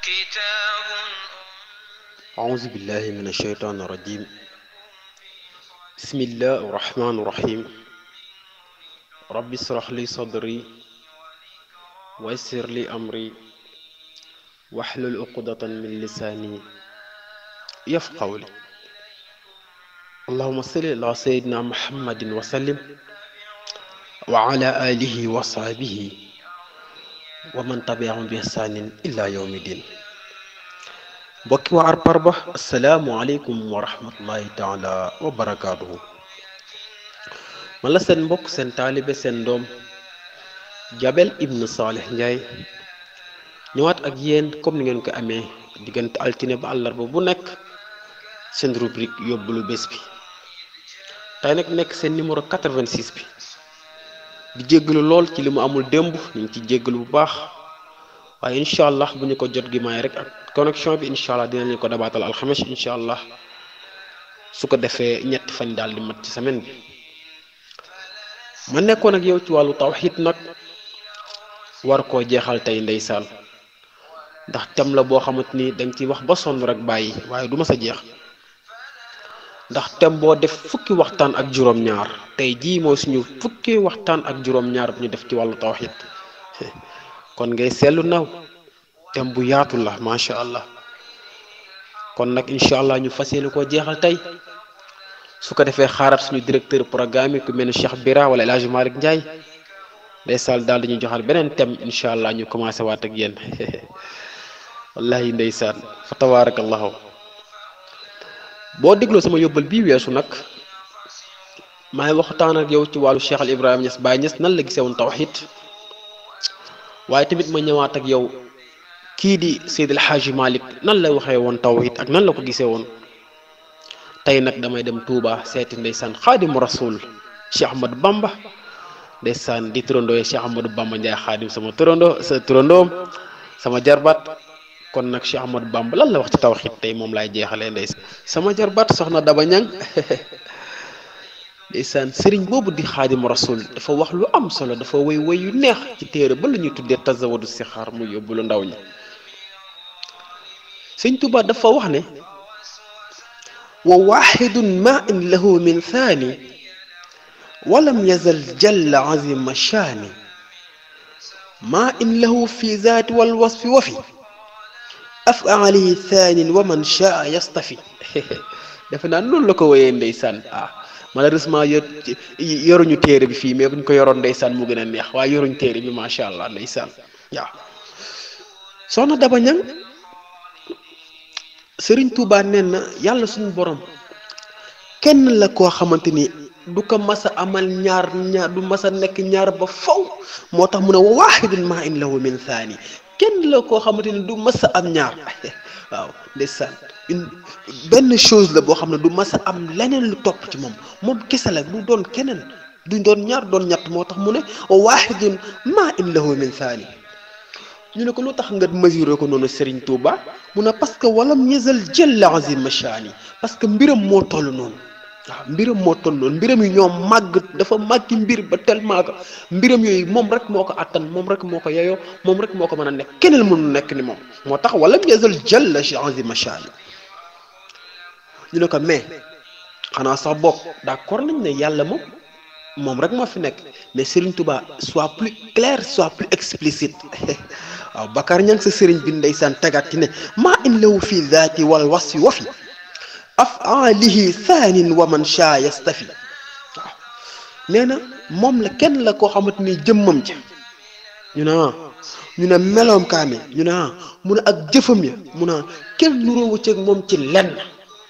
كتاب أعوذ بالله من الشيطان الرجيم. بسم الله الرحمن الرحيم. رب اشرح لي صدري ويسر لي أمري واحلل عقدة من لساني يفقهوا قولي. اللهم صل على سيدنا محمد وسلم وعلى آله وصحبه ومن تبعهم بإحسان إلى يوم الدين. mbokki waa Arparba asalaamualeykum wa rahmatullahi taala wa barakaatuhu. man la seen mbokk seen taalibe seen doom Jabel Ibn Saleh Ndiaye ñëwaat ak yéen comme ni ngeen ko amee diggante altine ba àllarba bu nekk seen rubrique yóbbalu bés bi. tey nag nekk seen numéro 86 bi di jéggalu lool ci li mu amul démb ñu ngi ci jéggalu bu baax waaye incha allah bu ñu ko jot gi may rek ak connexion bi incha allah dinañ ko dabaatal alxames incha allah su ko defee ñetti fan daal di mat ci semaine bi. ma nekkoon ak yow ci wàllu tawxiid nag war koo jeexal tey ndeysaan ndax tem la boo xamante ni da nga ciy wax ba sonn rek bàyyi waaye du ma sa jeex ndax tem boo def fukki waxtaan ak juróom-ñaar tey jii mooy suñu fukki waxtaan ak juróom-ñaar bu ñu def ci wàllu tawxiid kon ngay seetlu naw tem bu yaatu la macha allah kon nag incha allah ñu fas yéene koo jeexal tey su ko defee xaaraat suñu directeur programme ku mel ni Cheikh Bira wala El Hadj Malick Ndiaye ndeysaan daal dañuy joxal beneen thème incha allah ñu commencé waat ak yéen wallahi ndeysaan fa tabaarakallahu. boo dégloo sama yóbbal bii weesu nag maay waxtaan ak yow ci wàllu Cheikh al Ibrahima Niass Baye Niass nan la gisee woon tawxiid waaye tamit ma ñëwaat ak yow kii di Seydi El Hadji Malick nan la waxee woon tawxiid ak nan la ko gisee woon. tey nag damay dem Touba seeti ndeysaan xaadimu rasul Cheikh Ahmadou Bamba ndeysaan di turandoo Cheikh Ahmadou Bamba Ndiaye xaadim sama turandoom sama jarbaat kon nag Cheikh Ahmadou Bamba lan la wax ci tawxiid tey moom laay jeexalee ndeysaan sama jarbaat soxna Daba Ñang ndeysaan sëriñ boobu di xaadimu rasul dafa wax lu am solo dafa woy yu neex ci téere ba la ñuy tuddee tazawadu sixaar mu yóbbu lu ndaw ñi. sëñ Touba dafa wax ne wa waxidun ma in lahu min thani walam yazal jalla azima shaani ma in lahu fi zaati wal wasfi wa fi af'alihi thaanin wa man shaa yastafi defe naa noonu la ko wéyee ndeysaan. malheureusement yoruñu téere bi fii mais buñ ko yoroon ndeysaan mu gën a neex waaye yoruñu téere bi macha allah ndeysaan. waaw soxna Daba Ñang Sëriñ Tuubaa nee na yàlla suñu borom kenn la koo xamante ni du ko mas a amal ñaar du mas a nekk ñaar ba faw moo tax mu ne wa waaxidun maa in lahu min thani kenn la koo xamante ni du mas a am ñaar waaw ndeysaan benn chose la boo xam ne du mas a am leneen lu topp ci moom kese la du doon keneen du doon ñaar doon ñett moo tax mu ne wa waaxidun maa in lahu min thani. ñu ne ko lu tax nga mesuré ko noonu Serigne Touba mu ne parce que walam yazal jalla azim shaani parce que mbiram moo toll noonu waaw mbiram moo toll noonu mbiram yi ñoom màgg dafa màggi mbir ba tellement que mbiram yooyu moom rek moo ko attan moom rek moo ko yeyoo moom rek moo ko mën a nekk keneen mënu nekk ni moom moo tax walam yazal jalla azim shaani. ñu ne ko mais xanaa sax bokk d'accord nañ ne yàlla moom rek moo fi nekk mais Serigne Touba soit plus clair soit plus explicite waaw Bakar Ñang sa sëriñ bi ndeysaan tegaat ci ne maa in lahu fi zaati wal wasfi wa fi af'alihi thaanin wa man shaa yastafi waaw nee na moom la kenn la koo xamante ni jëmmam ja ñu ne meloom kaame ñu ne mu ne ak jëfam ya mu ne kenn nuróowu ci moom ci lenn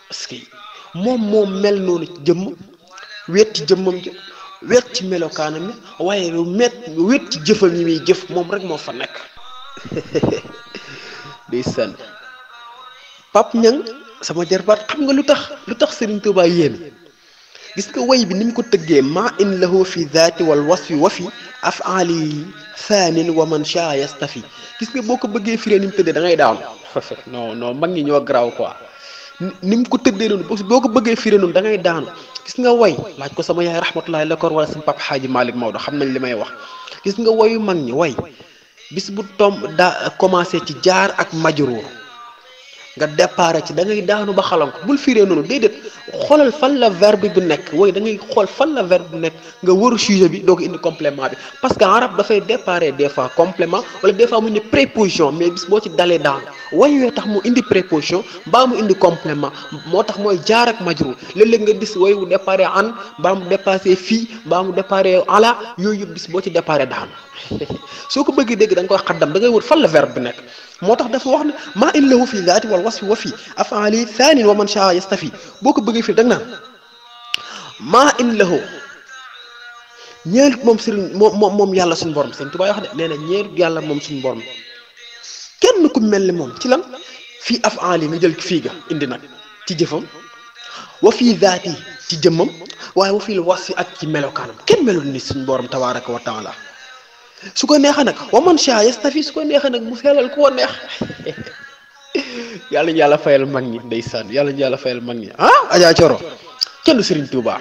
parce que moom mel noonu ci jëmm wet ci jëmmam ja wet ci melokaanam ya waaye wet ci jëfam yi muy jëf moom rek moo fa nekk. ndeysaan Pape Ñang sama jarbaat xam nga lu tax Serigne Touba yéen gis nga way bi ni mu ko tëggee maa in lahu fi zaati wal wasfi wa fi af'ali thaanin wa man shaa yastafi gis nga boo ko bëggee firee ni mu tëddee da ngay daanu non mag ñi ñoo garaaw quoi ni mu ko tëddee noonu boo ko bëggee firee noonu da ngay daanu gis nga way laaj ko sama yaay rahmatullahi la kor wala sama papa Xaaji Malick Maodo xam nañ li may wax gis nga wayu mag ñi way bis bu tom daa commencé ci jaar ak majruur nga départ ci da ngay daanu ba xalanko bul firee noonu déedéet xoolal fan la verbe bi nekk wooy da ngay xool fan la verbe bi nekk nga wëru sujet bi doo ko indi complément bi parce que arab dafay départ des fois complément wala des fois mu indi préposition mais bis boo ci dalee daanu way yoo tax mu indi préposition mbaa mu indi complément moo tax mooy jaar ak majruur léeg-léeg nga gis way wu départ an mbaa mu dépassé fii mbaa mu départ ala yooyu yëpp bis boo ci départ daanu soo ko bëggee dégg da nga koy xaddam da ngay wër fan la verbe bi nekk moo tax dafa wax ne maa in lahu fi zaati wal wasfi wa fi afaali thaanin wa man shaa yastafi boo ko bëggee fii da nga naan maa in lahu ñeel moom sëriñ moom yàlla suñu borom sëriñ Tuubaa wax de nee na ñeel yàlla moom suñu borom kenn ku mel ni moom ci lan fii afaali nga jël fii ga indi nag ci jëfam wa fii zaati ci jëmmam waaye wa fii wasfi ak ci melokaanam kenn melul ni suñu borom tabaaraka wa taala su ko neexee nag wa man shaa yastafi su ko neexee nag mu feelal ku ko neex yàlla ñu yàlla fayal mag ñi ndeysaan yàlla ñu yàlla fayal mag ñi Adja Coro kenn du Serigne Touba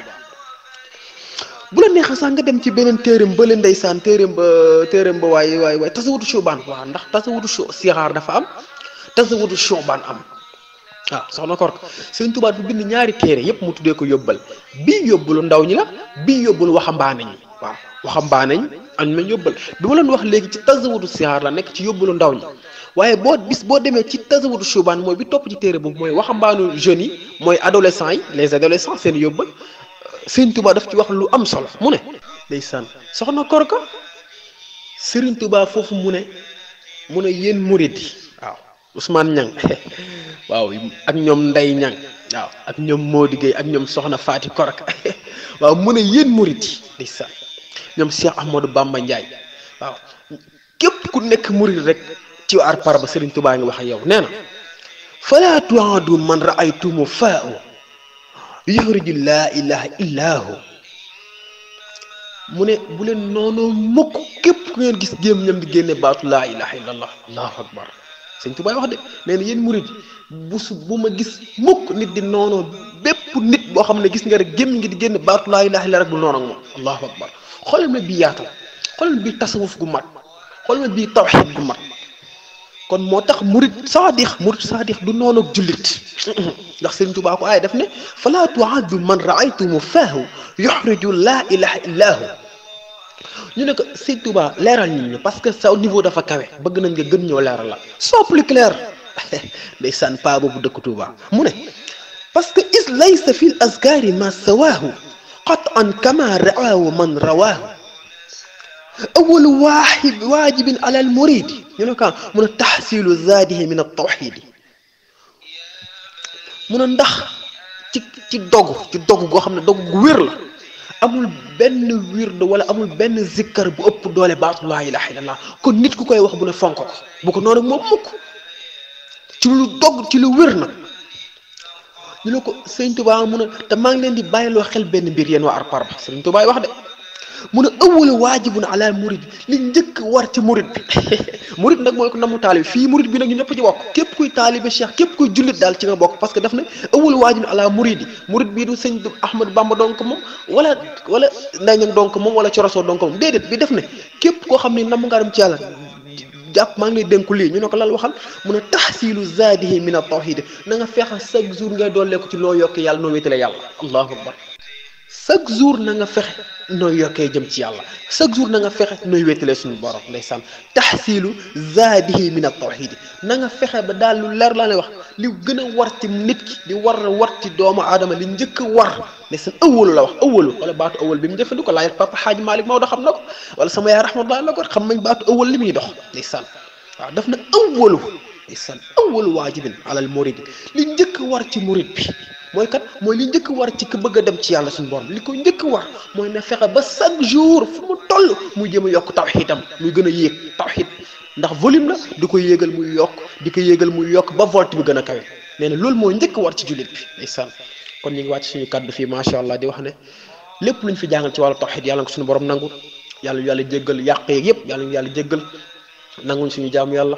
bu la neexee sax nga dem ci beneen téereem bële ndeysaan téereem ba waaye tasawudu shubaan waaw ndax tasawudu sixaar dafa am tasawudu shubaan am waaw soxna Korka Serigne Touba bu bind ñaari téere yépp mu tuddee ko yóbbal bii yóbbalu ndaw ñi la bii yóbbalu waxambaane ñi waaw waxambaane ñi am nañ yóbbal bi ma leen wax léegi ci tasawudu sixaar la nekk ci yóbbalu ndaw ñi waaye boo demee ci tasawudu shubaan mooy bi topp ci téere boobu mooy waxambaanu jeunes yi mooy adolescents yi les adolescents seen yóbbal Serigne Touba daf ci wax lu am solo mu ne ndeysaan soxna Korka Serigne Touba foofu mu ne yéen murid yi waaw Ousmane Niang waaw ak ñoom Ndey Niang waaw ak ñoom Mody Gueye ak ñoom soxna Faati Korka waaw mu ne yéen murid yi ndeysaan ñoom Cheikh Ahmadou Bamba Ndiaye waaw képp ku nekk murid rek ci ar par ba Serigne Touba ngi wax ak yow nee na fala tuadu man raaytumu faa'u yuxriju laa ilaha illaahu mu ne bu leen noonu mukk képp ku ngeen gis gémmiñam di génne baatu laa ilaha illallah allahu akbar Serigne Touba wax de nee na yéen murid bu ma gis mukk nit di noonu bépp nit boo xam ne gis nga rek gémmiñ ngi di génne baatu laa ilaha illallah rek bu noonu ak moom allahu akbar xoolal ma bii yaatal xoolal bii tasawuf gu mat xoolal ma bii tawxiid gu mat kon moo tax murid saadix du noonu ak jullit ndax Serigne Touba ko ay def ne fala tuaddu man raaytumu faahu yuxriju laa ilaha illaahu ñu ne ko Serigne Touba leeral nit ñi parce que sa niveau dafa kawe bëgg nañ nga gën ñoo leeral la sois plus clair ndeysaan paa boobu dëkk Touba mu ne parce que is laysa fi l azkaari ma sawaahu qatan kama raahu man rawaahu awalu waajibin ala al muridi ñu ne kaan mun a taxsilu zaadihi min at-tawxiid mun a ndax ci dogu goo xam ne dogu gu wér la amul benn wird wala amul benn zikkar bu ëpp doole baatu laa ilaha illallah kon nit ku koy wax bu ne fonk ko bu ko noonu ak moom mukk ci lu dog ci lu wér na ñu ne ko Sëriñ Tuubaa mun a te maa ngi leen di bàyyiloo xel benn mbir yéen waa Arparba Sëriñ Tuubaa wax de mun a ëwwalu waajibun ala murid li njëkk war ci murid bi murid nag mooy ko namu taalib fii murid bi nag ñu ñëpp ci bokk képp kuy taalibe cheikh képp kuy jullit daal ci nga bokk parce que daf ne ëwwalu waajibun ala murid yi murid bii du sëñ Ahmadou Bamba donc moom wala Ndey Ñaŋ donc moom wala Coroso donc moom déedéet bi def ne képp koo xam ne nam nga dem ci yàlla jàpp maa ngi lay dénku lii ñu ne ko lal waxal mun a taxsilu zaadihi min at-tawhid na nga fexe chaque jour ngay doolee ko ci loo yokk yàlla noo wéetale yàlla allahu akbar chaque jour na nga fexe nooy yokkee jëm ci yàlla chaque jour na nga fexe nooy wéetalee suñu borom ndeysaan taxsilu zaadihi min at-tawhid na nga fexe ba daal lu leer laa lay wax li gën a war ci nit ki di war ci doomu aadama li njëkk a war ndeysaan ëwwalu la wax ëwwalu wala baatu ëwwal bi mu jëfandikoo laajal papa Xaaj Malick Maodo xam na ko wala sama yaay rahmatullah la ko xam nañ baatu ëwwal li muy dox ndeysaan waaw daf na ëwwalu ndeysaan ëwwalu waajibin alal murid li njëkk a war ci murid bi mooy kat mooy li njëkk war ci ku bëgg a dem ci yàlla suñu borom li ko njëkk war mooy na fexe ba chaque jour fu mu toll muy jëm a yokk tawxiidam muy gën a yéeg tawxiid ndax volume la di ko yéegal muy yokk di ko yéegal muy yokk ba volte bi gën a kawe nee na loolu mooy njëkk war ci jullit bi ndeysaan kon ñu ngi wàcc suñu kàddu fii macha allah di wax ne lépp luñ fi jàngal ci wàllu tawxiid yàlla nga ko suñu borom nangu yàlla jéggal yàq yeeg yëpp yàlla jéggal nanguñ suñu jaamu yàlla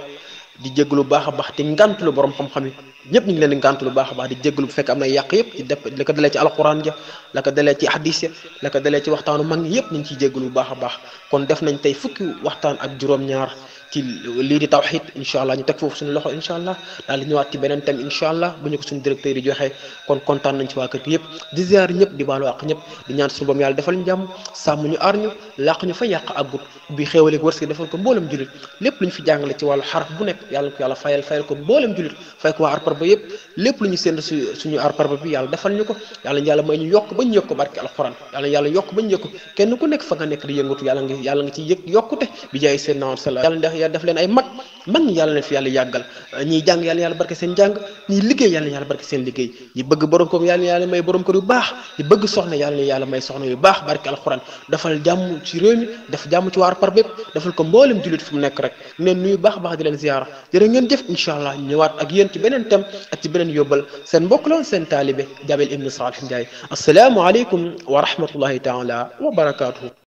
di jéggalu baax a baax te ngàntulu borom xam-xam yi ñëpp ñu ngi leen di ngàntulu baax a baax di jéggalu bu fekk am na yàq yëpp ci def la ko dalee ci alquran ja la ko dalee ci hadis ya la ko dalee ci waxtaanu mag ñi yëpp ñu ngi ciy jéggalu bu baax a baax kon def nañ tey fukki waxtaan ak juróom-ñaar ci lii di tawxid incha allah ñu teg foofu suñu loxo incha allah daal di ñëwaat ci beneen thème incha allah bu ñu ko suñu directeur yi joxe kon kontaan nañ ci waa kër gi yëpp di ziar ñëpp di baalu àq ñëpp di ñaan suñu boom yàlla defal ñu jàmm sàmm ñu aar ñu làq ñu fa yàq àggut bi xéewaleeg wërsëg defal ko mboolem julit lépp lu ñu fi jàngale ci wàllu xaraf bu nekk yàlla ko yàlla fayal ko mboolem julit fay ko waa arparba yëpp lépp lu ñu sénd suñu arparba bi yàlla defal ñu ko yàlla yàlla may ñu yokk bañ yëg ko barke alquran yàlla yokk bañ yëg ko kenn ku nekk fa nga nekk di yëngatu yàlla nga ci yëg yokkute bi jaay seen naan sala yàlla def leen ay mag ñi yàlla leen fi yàlla yàggal ñiy jàng yàlla barke seen jàng ñiy liggéey yàlla barke seen liggéey ñi bëgg borom ko yàlla may borom kër yu baax ñi bëgg soxna yàlla may soxna yu baax barke alquran defal jàmm ci réew mi def jàmm ci waar par bépp defal ko mboolem jullit fu mu nekk rek neen nuyu baax di leen ziyaara jërë ngeen jëf incha allah ñëwaat ak yéen ci beneen thème ak ci beneen yóbbal seen mbokk la woon seen taalibe Jabel ibn Salih Ndiaye assalaamu aleykum wa rahmatullahi taala wa barakaatuhu